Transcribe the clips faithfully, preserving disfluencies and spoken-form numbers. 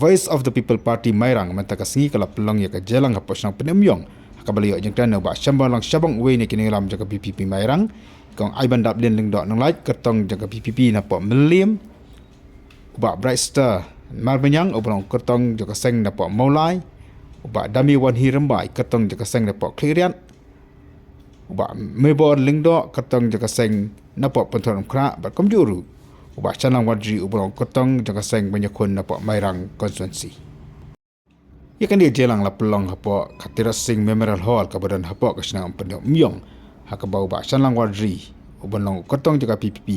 Voice of the People Party Mairang mynta ka sngi ka la pynlong ïa ka jingïalang hapoh shnong Pyndengumiong, ha kaba la ïoh jingkren na u Bah Shemborlang Shabong, uwei na ki nongïalam jong ka V P P Mairang, kong Aibandaplin Lyngdoh Nonglait, kyrtong jong ka V P P napoh Mylliem, u Bah Brightstar Marbaniang, uba long kyrtong jong ka seng napoh Mawlai, u Bah Damiwanhi Rymbai, kyrtong jong ka seng napoh Khliehriat, u Bah Mebor Lyngdoh, kyrtong jong ka seng napoh Pynthorumkhrah, bad kumjuh ruh u Bah Shanlang Warjri, uba long kyrtong jong ka seng ban ïakhun napoh Mairang constituency. Ïa kane ka jingïalang la pynlong hapoh ka Tirath Singh Memorial Hall kaba don hapoh ka shnong Pyndengumiong, ha kaba u Bah Shanlang Warjri, uba long kyrtong jong ka V P P,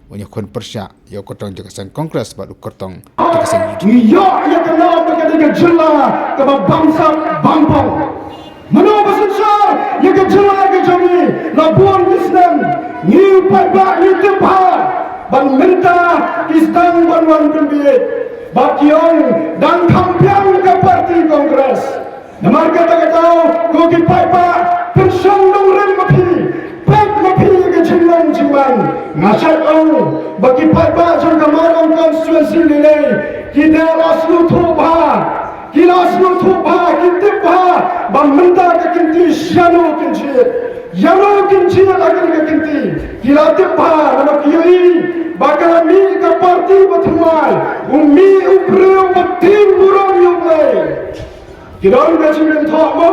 u ïakhun pyrshah ïa u kyrtong jong ka seng Congress bad u kyrtong jong ka seng U D P. Ngi ïoh ïa ka nam ba ka dei ka jylla kaba bamsap bampong. Mano ba synshar ïa ka jylla ka jong ngi la bun ki snem? Ngi u paidbah ngi tip bha. Bad mynta ki sdang ban wan pynbieit, bad ki ong dang kham biang ka party Congress. Namar kata ka daw, ko ki paidbah, pynshong nongrim ma phi, peit ma phi ïa ka jinglong jingman. Nga shait ong ba ki paidbah jong ka Mairang constituency lei lei ki dei la sngewthuh bha, ki la sngewthuh bha, ki tip bha ba mynta ka kynti shano kin jied, ïano kin jied ha kane ka kynti. Ki la tip bha namar ki ïohi ba ka la mih ka party ba thymmai, u mih u briew ba tim burom ïa U Blei. Ki don ka jingkynthoh mo,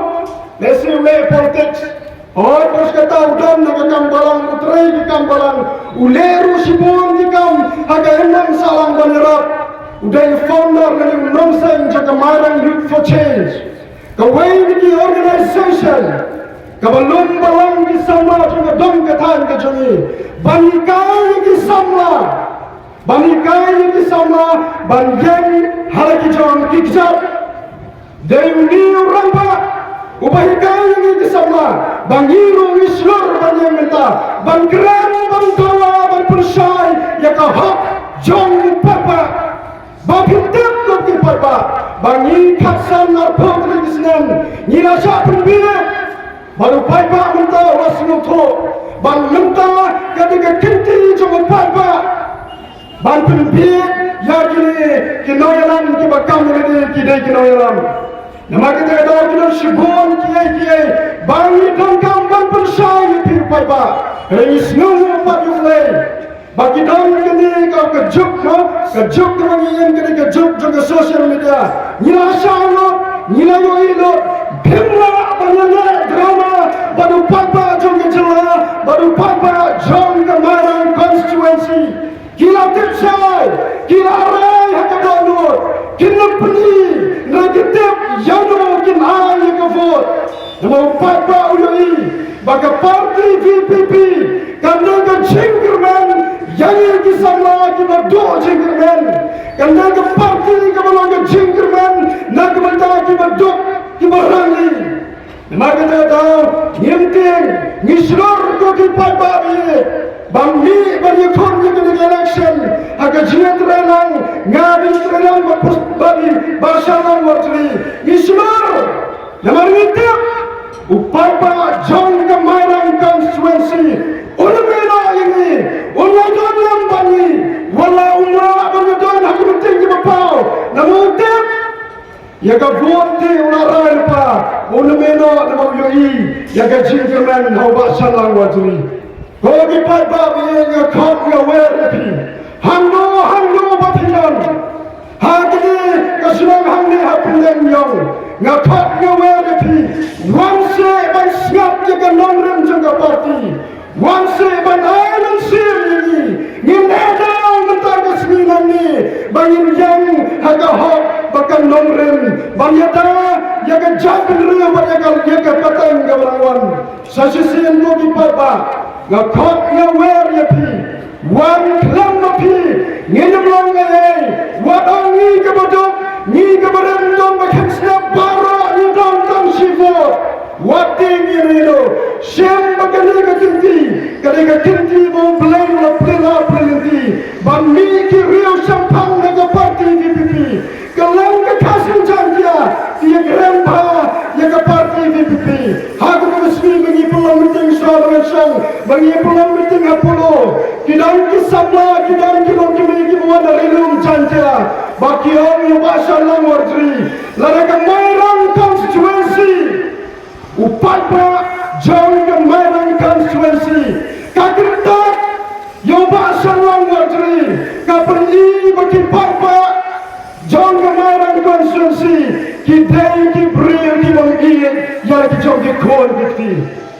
lehse u leh politics. Hooid, pyrshah kata u don na ka kam balang, u trei ka kam balang, u leh ruh shibun ki kam ha ka hynmen sahlang ban ïarap. U dei u founder lane u nongseng jong ka Mairang Youth for Change, kawei na ki organisation kaba lum balang ki samla jong ka dong ka thaiñ ka jong ngi, ban hikai ïa ki samla, ban hikai ïa ki samla ban ïeng ha la ki jong ki kjat. Dei une u rangbah uba hikai ïa ngi ki samla ba ngi ruh ngi shlur ban ïeng mynta, ban kren, ban dawa, ban pynshai ïa ka hok jong u paidbah. Ba phi tip, ko ki paidbah, ba ngi khatsan arphew tylli ki snem ngi la shah pynbieit bad u paidbah mynta u la sngewthuh. Bad mynta ka dei ka kynti jong u paidbah ban pynbieit ïa kine ki nongïalam kiba kam lade ki dei ki nongïalam. Namar kata ka daw ki don shibun kiei kiei ba ngi donkam ban pynshai ïa phi u paidbah. Hynrei ngi sngewnguh pat ïa U Blei ba ki don kane ka, ka juk, no, ka juk kaba ngi ïeng kane ka juk jong ka social media. Ngi la shah lut, ngi la ïohi lut, phim lah ban ïaleh drama bad u paidbah jong ka jylla, bad u paidbah jong ka Mairang constituency. Ki la tip shai, ki la rai ha ka dohnud, kin ym pyni, hynrei ki tip ïano kin ai ïa ka vote. Namar u paidbah u ïohi ba ka party V P P kan dei ka jingkyrmen ïa ngi ki samla kiba duh jingkyrmen. Kan dei ka party kaba long ka jingkyrmen na ka bynta kiba duk, kiba rangli. Namar kata daw ngim tieng, ngi shlur, ko ki paidbah, ba ngi, ba ngi khun ïa kane ka election ha ka jingïatreilang, nga ba ngi treilang bad pus-, bad i Bah Shanlang Warjri. Ngi shlur namar ngi tip u paidbah jong ka Mairang constituency un ym ïehnoh ïa ngi, un ïadon lem bad ngi. Wat la u mrad ban ïadon ha ka meeting kiba paw, namar u tip ïa ka vote te u la rai lypa, un ym ïehnoh namar u ïohi ïa ka jingkyrmen ha u Bah Shanlang Warjri. Ko ki paidbah, ba ïeit, nga khot nga wer ïa phi, hangno hangno ba phi don ha kane ka shnong hangne ha Pyndengumiong, nga khot nga wer ïa phi, wan seh ban sngap ïa ka nongrim jong ka party. Wan seh ban ai mynsiem ïa ngi. Ngin ïada mynta ka sngi nangne ba ngin ïeng ha ka hok bad ka nongrim, ban ïada ïa ka jaitbynriew bad ïa ka, ïa ka pateng kaba nang wan. Sa shisien, ko ki paidbah, nga khot nga wer ïa phi, wan khlem ma phi, ngin ym long ei ei. Wat ong ngi kiba duk, ngi kiba rim, don ba khlem sngap baroh, ngi don tang shi vote. Wat tieng ïa ngi ruh. Shem ba kane ka kynti ka dei ka kynti ba U Blei u la plie la plie lynti ban mih ki riew shemphang na ka party V P P. Kylleng ka Khasi Jaiñtia ki ïakren bha ïa ka party V P P. Ha kaba ka sngi ba ngi pynlong meeting sha Balang Shong, ba ngi pynlong meeting ha Polo, ki don ki samla, ki don ki longkmie kiba wan na Ri Lum Jaiñtia. Ba ki ong ïa u Bah Shanlang Warjri, lada ka Mairang constituency, u paidbah jong ka Mairang constituency, ka kyrteng ïa u Bah Shanlang Warjri, ka pyni ba ki paidbah jong ka Mairang constituency ki dei ki briew ki bym ïeit ïa la ki jong ki khun ki kti.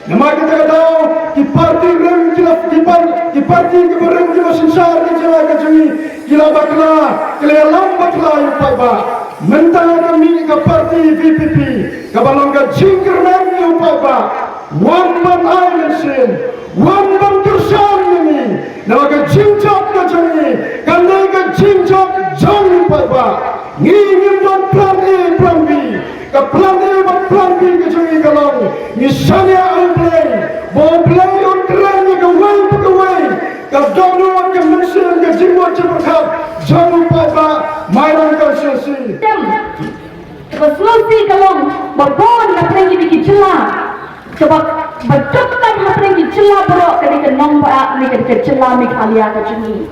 Namar kata ka daw, ki parti rim ki la, ki par-, ki parti kiba rim kiba synshar ka jylla ka jong ngi, ki la bakla, ki la ïalam bakla ïa u paidbah. Mynta ka mih ka parti V P P, kaba long ka jingkyrmen ïa u paidbah. Wan ban ai mynsiem, wan ban kyrshan ïa ngi. Namar ka jingjop ka jong ngi, kane ka jingjop jong u paidbah. Ngi ngim don plan A, plan B. Ka plan A bad plan B ka jong ngi ka long, ngi shaniah ha U Blei, ba U Blei un kren ïa kawei pa kawei. Ka dohnud, ka mynsiem, ka jingmut jingpyrkhat jong u paidbah Mairang constituency. Tem, kaba sngewsih ka long ba bun na pdeng kine ki jylla, kaba, ba duk tam ha pdeng ki jylla baroh, ka dei ka nongbah, ne ka dei ka jylla Meghalaya ka jong ngi.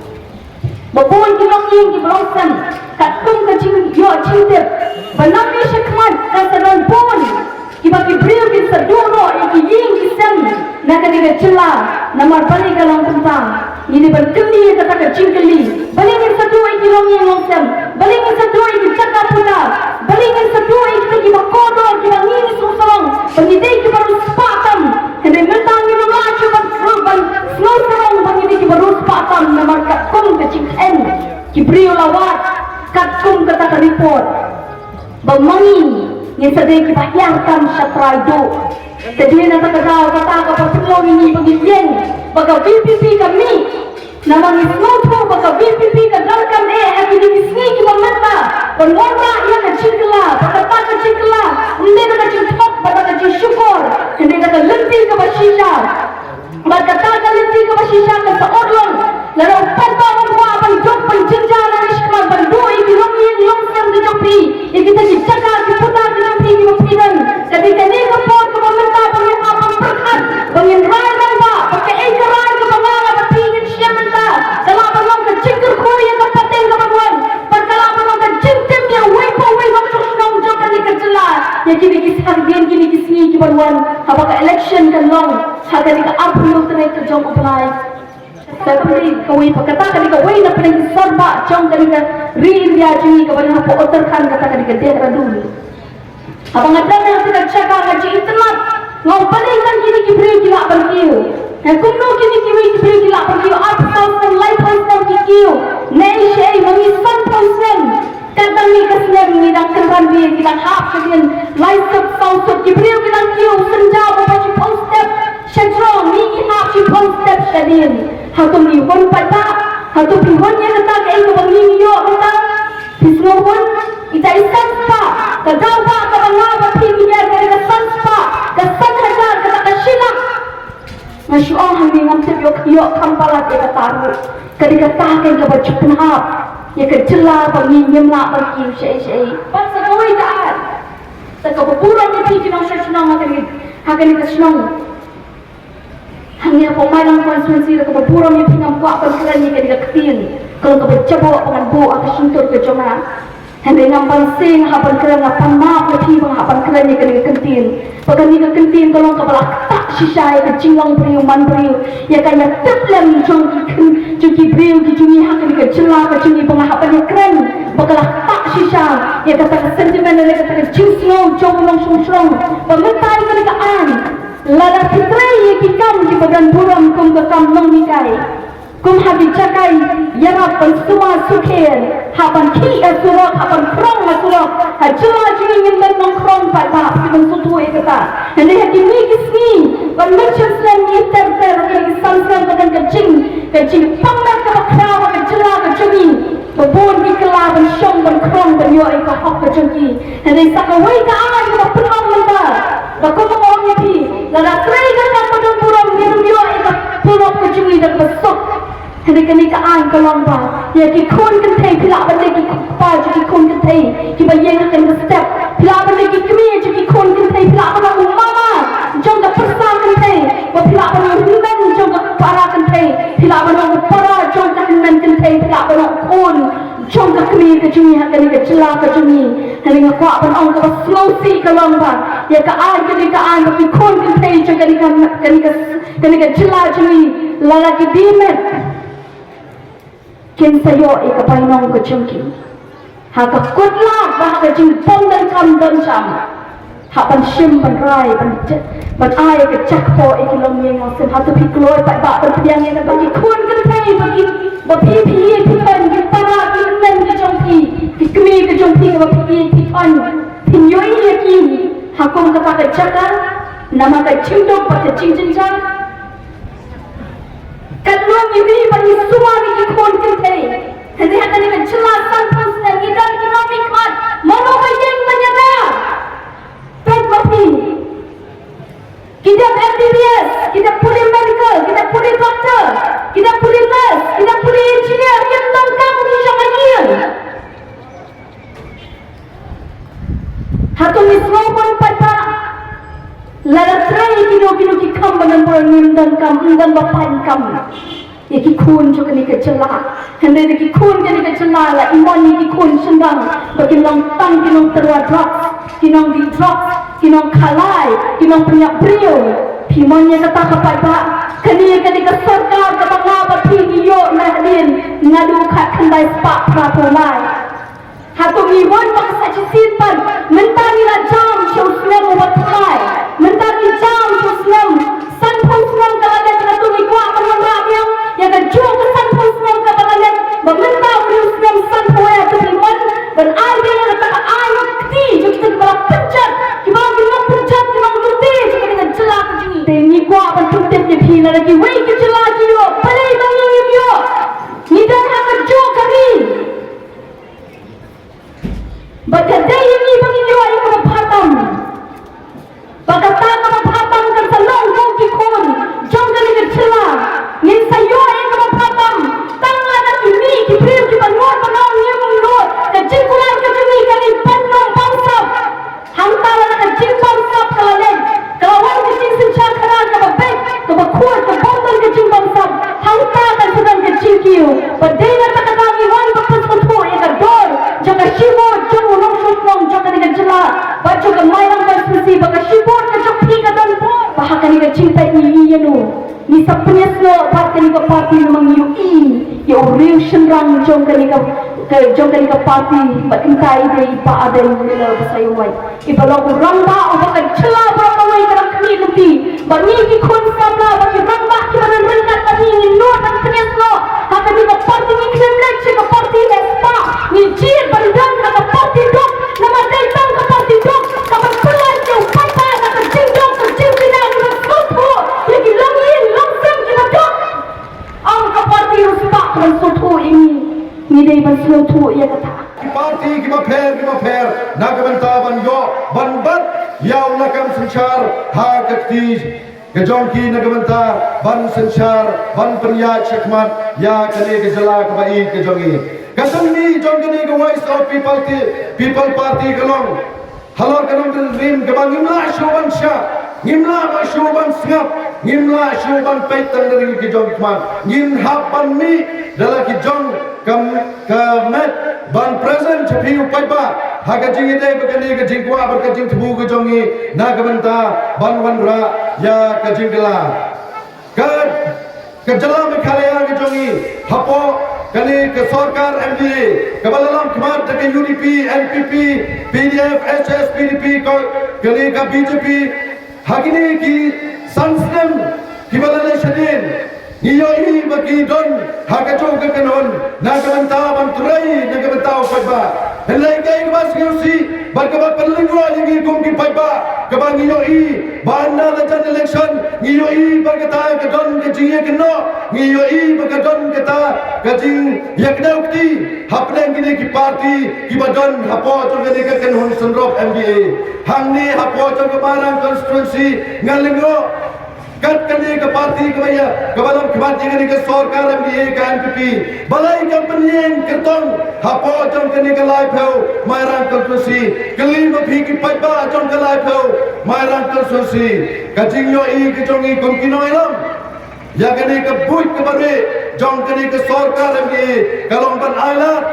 Ba bun ki longïing kiba long sem, katkum ka jingïoh jingtip, ba nangne shakhmat kan sa don bun kiba ki briew kin sa duh noh ïa ki ïing ki sem na kane ka jylla. Namar balei ka long kumta? Ngi dei ban kylli ïa kata ka jingkylli. Balei ngin sa duh ïa ki longïing longsem? Balei ngin sa duh ïa ki jaka puta? Balei ngin sa duh ïa kita kiba kordor, kiba ngi ngi sngewsarong ba ngi dei kiba riewspah tam? Hynrei mynta ngim lah shuh ban, ban sngewsarong ba ngi dei kiba riewspah tam, namar katkum ka jingkheiñ ki briew la wad, katkum kata ka report, ba ma ngi ngin sa dei kiba hiar tam sha trai duh. Te dei na kata ka daw kata kaba pynlong ïa ngi ba ngin ïeng ba ka V P P ka mih. Namar ngi sngewthuh ba ka V P P ka donkam eh ha kine ki sngi kiba mynta ban wanrah ïa ka jingkylla, ba kata ka jingkylla ym dei da ka jingthok bad da ka jingshukor, hynrei da ka lynti kaba shisha. Bad kata ka lynti kaba shisha kan sa urlong lada u paidbah um kwah ban duk ban jynjar lane shakhmat ban duh ïa ki longïing longsem ki jong phi, ïa kita ki jaka ki puta ki jong phi kiba phi don. Ka dei kane ka por kaba mynta ba ngin hap ban pyrkhat, ba ngin rai rangbah, ba kaei ka rai kaba nga la bad phi ngin shim mynta ka lah ban long ka jingkyrkhu ïa ka pateng kaba wan, bad ka lah ban long ka jingtim ïa uwei pa uwei u nongshong shnong jong kane ka jylla ïa kine ki sahkdien, kine ki sngi kiban wan, haba ka election kan long ha kane ka arphew tarik ka jong u Blei. Sa kane kawei pat, kata kane kawei na pdeng ki sorbah jong kane ka ri India jong ngi kaba don hapoh Uttarakhand, kata kane ka Dehradun. Haba nga don ha kata ka jaka nga ju itynnad, nga ong balei kan kine ki briew ki lah ban kiew. Nga ong kumno kine ki briew ki lah ban kiew, arphew snem, laiphew snem ki kiew. Naei shaei, ma ngi sanphew snem. Katba ngi ka snem ngi dang kynran biang, ngi dang hap shadien lai sut saw sut, ki briew ki dang kiew synjaw ba shiphew step sha jrong, ngi ngi hap shiphew step shadien. Hato ngi hun pat ba, hato phi hun ïa kata kaei kaba ngi ngi ïoh mynta? Phi sngew hun? Ita i san spah, ka daw ba kaba nga bad phi ngi ïa ka dei ka san spah, ka san hajar, kata ka shi lak. Nga shu ong hangne ngam tip ïoh ïoh kham palat ïa kata ruh. Ka dei kata kein kaba ju pynhap ïa ka jylla ba ngi ngim lah ban kiew shaei shaei. Bad sa kawei ka ar, sa kaba burom ïa phi ki nongshong shnong ha kane, ha kane ka shnong. Hangne hapoh Mairang constituency, da kaba burom ïa phi ngam kwah ban kren ïa kane ka ktien. Ka long kaba jaboh ba ngan buh ha ka shyntur ka jong nga. Hynrei ngam banse nga hap ban kren, nga pan map ïa phi ba nga hap ban kren ïa kane ka ktien. Ba kane ka ktien ka long kaba la ktah shisha ïa ka jinglong briew man briew, ïa ka ïatip lem jong ki kyn-, jong ki briew ki jong ngi ha kane ka jylla ka jong ngi, ba nga hap ban ïakren ba ka la ktah shisha ïa kata ka sentiment, ïa kata ka jingsngew jong u nongshong shnong. Ba mynta ïa kane ka aiñ, lada phi trei ïa ki kam kiba don burom kum ka kam nonghikai, kum ha ki jaka ïarap ban sumar sukher, hap ban khih ha surok, hap ban khrong ha surok. Ha jylla jong ngi ngim don nongkhrong paidbah, phi ban sngewthuh ïa kata. Hynrei ha kine ki sngi ban mynshem snem ngi ter ter, ha kine ki san snem ka don ka jing, ka jingpang met kaba khraw ha ka jylla ka jong ngi. Ba bun ki kylla ban shong ban khrong ban ïoh ïa ka hok ka jong ki. Hynrei sa kawei ka aiñ kaba pynlong mynta, ba kumba nga ong ïa phi, lada trei ka kam ba don burom, ngin ym ïoh ïa ka pynlong ka jong ngi da kaba suk. Hynrei kane ka aiñ ka long ba ïa ki khun kynthei, phi lah ban dei ki kpa jong ki khun kynthei kiba ïeng ha kane ka step. Phi lah ban dei ki kmie jong ki khun kynthei, phi lah ban long u mama jong ka pyrsa kynthei, ba phi lah ban long u hynmen jong ka para kynthei, phi lah ban long u para jong ka hynmen kynthei, phi lah ban long u khun Jong ka kmie ka jong ngi ha kane ka jylla ka jong ngi. Hynrei nga kwah ban ong kaba sngewsih ka long ba ïa ka aiñ kane ka aiñ ba ki khun kynthei jong kane ka, kane ka, kane ka jylla jong ngi, lada ki dei met, kin sa ïoh ïa ka bainong ka jong ki. Ha ka kut lad ba ha ka jingbym donkam donkam. Hap ban shim ban rai ban, ban ai ka jakpoh ïa ki longïing longsim. Hato phi kloi pat ba ban pdiang ïa ba ki khun kynthei ba ki, ba phi phi ïa phi pyn ki para ki hynmen ki jong phi, ki kmie ki jong phi ba phi ïa phi pyn, phi ïohi ïa ki ha kum kata ka jaka, namar ka jingduk bad ka jingjynjar. Katno ngi ri ba ngi sumar ïa ki khun kynthei. Hynrei ha kane ka jylla sanphew snem ngi don ki nongmihkhmat, mano ba ïeng ban ïada? Peit ma phi. Ki dep M B B S, ki dep pule medical, ki dep pule doctor, ki dep pule nurse, ki dep pule engineer, ki dep donkam ki shong ha ïing. Hato ngi sngew ban paidbah? Lada trei kino kino ki kam ba ngan burom, ngim donkam, ngim don ba painkam ïa ki khun jong kane ka jylla. Hynrei da ki khun kane ka jylla la i mon ïa ki khun shynrang ba kin long tang ki nongtyrwa drugs, ki nongdie drugs, ki nongkhalai, ki nongpynïap briew. Phi mon ïa kata ka paidbah? Kane, kane ka sorkar kaba nga bad phi ngi ïoh na hadien, nga duh khatkhyndai spah phra phew lai. Hato ngi wan ba ka sa shisien pat, mynta ngi la jam sha u snem uba thymmai, mynta ngi jam sha u snem, sanphew snem ka la leit, hato ngi kwah ban wanrah biang ïa kajuh ka sanphew snem kaba la leit, ba mynta u dei u snem sanphew wei? Hato ngi wan ban ai biang ïa kata ka aiñ kti jong kita kiba la pynjot, kiba la pynjot, kiba la pynjot, kiba la pynjot jong kane ka jylla ka jong ngi? Te ngi kwah ban pyntip ïa phi, lada kiwei ki jylla ki ïoh, balei ma ngi ngim ïoh? Ngi don ha kajuh ka ri. Ba ka dei ïa ngi ba ngin ïoh ïa kaba bha tam. Ba kata kaba bha tam kan sa long kum ki khun jong kane ka jylla. Ngin sa ïoh ïa kaba bha tam tang lada ki mih ki briew kiba nud ban ong ngim nud. Ka jingkular ka jong ngi ka dei ban nym bamsap. Hangta lada ka jingbamsap ka la leit, ka la wan ka jingsynshar khadar kaba beit, kaba khuid, ka bym don ka jingbamsap, hangta kan sa don ka jingkiew. Ba dei na kata ka daw ngi wan ban pynsngewthuh ïa ka dor jong ka shibun jong u nongshong shnong jong kane ka jylla bad jong ka Mairang constituency, ba ka shibun ka jong phi ka don bor. Ba ha kane ka jingpeit ngi ïa ïano? Ngi sa pynïasnoh bad kane ka party namar ngi ïohi ïa u riew shynrang jong kane ka, ka, jong kane ka party, bad kynta i dei i Bah Ardent Miller Basaiawmoit. Iba long u rangbah uba ka jylla baroh kawei ka dang khmih lynti. Ba ngi ki khun samla, ba ki rangbah kiba don ryngkat bad ngi, ngin nud ban pynïasnoh ha kane ka party, ngi khlem leit sha ka party leh spah. Ngi jied ban don ha ka party duk, namar dei tang ka party duk kaban pynlait ïa u paidbah na ka jingduk, ka jingkyrmen, kiba sngewthuh ïa ki longïing longsem kiba duk. Ym ka party riewspah kaban sngewthuh ïa ngi, ngi dei ban sngewthuh ïa kata. Ki party kiba pher kiba pher na ka bynta ban ïoh ban bat ïa u lakam synshar ha ka kti ka jong ki, na ka bynta ban synshar, ban pynïaid shakhmat ïa kane ka jylla kaba ïeit ka jong ngi. Ka jong ngi, jong kane ka Voice of People, People Party ka long halor ka nongrim kaba ngim lah shuh ban shah, ngim lah shuh ban sngap, ngim lah shuh ban peit tang na ki jong ki khmat. Ngin hap ban mih da la ki jong ka, ka met ban present sha phi u paidbah ha ka jingïadei bad kane ka jingkwah bad ka jingthmu ka jong ngi na ka bynta ban wanrah ïa ka jingkylla. Ka, ka jylla Meghalaya ka jong ngi, hapoh kane ka sorkar M D A kaba la lam khmat da ka U D P, N P P, P D F, H S P D P, ko, kane ka B J P, ha kine ki san snem kiba la leit shadien, ngi ïohi ba ki don ha kajuh ka kynhun na ka bynta ban trei na ka bynta u paidbah. Hynrei kaei kaba sngewsih bad kaba pynlyngngoh ïa ngi kum ki paidbah, kaba ngi ïohi ba na la jan election ngi ïohi ba kata ka don ka jingïakynnoh, ngi ïohi ba ka don kata ka jingïakdew kti hapdeng kine ki party kiba don hapoh jong kane ka kynhun synrop M D A. Hangne hapoh jong ka Mairang constituency nga lyngngoh kat kane ka party kaba ïa, kaba lam khmat ïa kane ka sorkar M D A ka N P P. Balei kam pynïeng kyrtong hapoh jong kane ka laiphew Mairang constituency? Kylli ma phi ki paidbah jong ka laiphew Mairang constituency. Ka jingïohi ka jong ngi kum ki nongïalam ïa kane ka buit kaba rieh jong kane ka sorkar M D A ka long ban ailad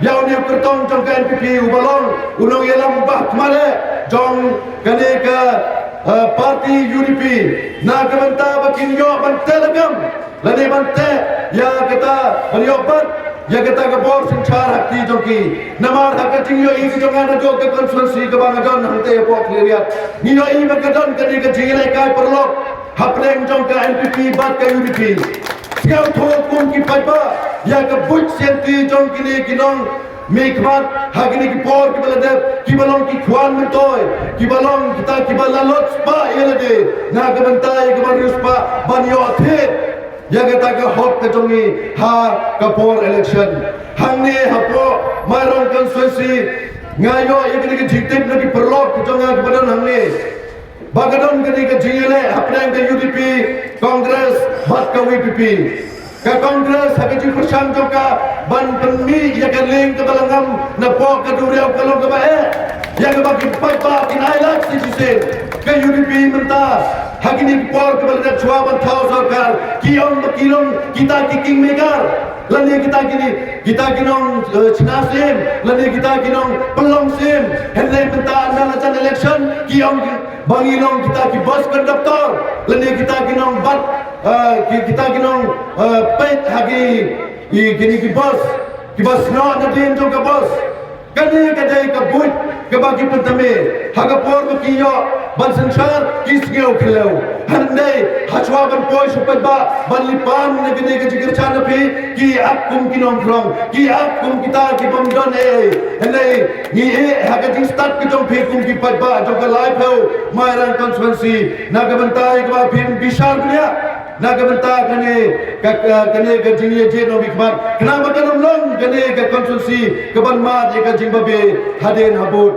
Ïa une u kyrtong jong ka N P P uba long u nongïalam ba khmat eh jong kane ka, eh, party U D P. Na ka bynta ba kin ïoh ban teh lakam lane ban teh ïa kata, ban ïoh bat ïa kata ka bor synshar ha kti jong ki. Namar ha ka jingïohi ka jong nga naduh ka constituency kaba nga don hangtei hapoh Khliehriat, ngi ïohi ba ka don kane ka jingïalehkai paralok hapdeng jong ka N P P bad ka U D P. Sngewthuh kum ki paidbah ïa ka buit sianti jong kine ki nongmihkhmat ha kine ki por kiba la dep, kiba long ki khwan myntoi, kiba long kita kiba la lut spah ïa lade na ka bynta ïa kaba riewspah ban ïoh thied ïa kata ka hok ka jong ngi ha ka por election. Hangne hapoh Mairang constituency nga ïoh ïa kane ka jingtip na ki paralok ka jong nga kiba don hangne ba ka don kane ka jingïaleh hapdeng ka U D P, Congress bad ka V P P. Ka Congress ha ka jingpyrshang jong ka ban pynmih ïa ka lieng kaba la ngam napoh ka duriaw ka long kaba eh ïa kaba ki paidbah kin ailad shisien. Ka U D P mynta ha kine ki por kaba la dep shuwa ban thaw sorkar ki ong ba ki long kita ki kingmaker lane kita ki, kita ki nong, eh, shna syiem lane kita ki nongpynlong syiem. Hynrei mynta na la jan election ki ong ba ngi long kita ki bus conductor lane kita ki nongbat, eh, ki, kita ki nong, eh, peit ha ki, i, kine ki bus kiba snoh nadien jong ka bus. Kane ka dei ka buit kaba ki pyntame ha ka por ba ki ïoh ban synshar ki sngew khyllew. Hynrei hashwa ban poi sha u paidbah ban lip pan na kane ka jingkyrshan na phi, ki ap kum ki nongphrong, ki ap kum kita ki bym don ei ei. Hynrei ngi ïeh ha ka jingstad ka jong phi kum ki paidbah jong ka laiphew Mairang constituency na ka bynta ïa kaba phim bishar bniah na ka bynta kane ka, ka, kane ka jingïajied nongmihkhmat. Khnang ba kan ym long kane ka constituency kaban mad ïa ka jingbabe hadien habud.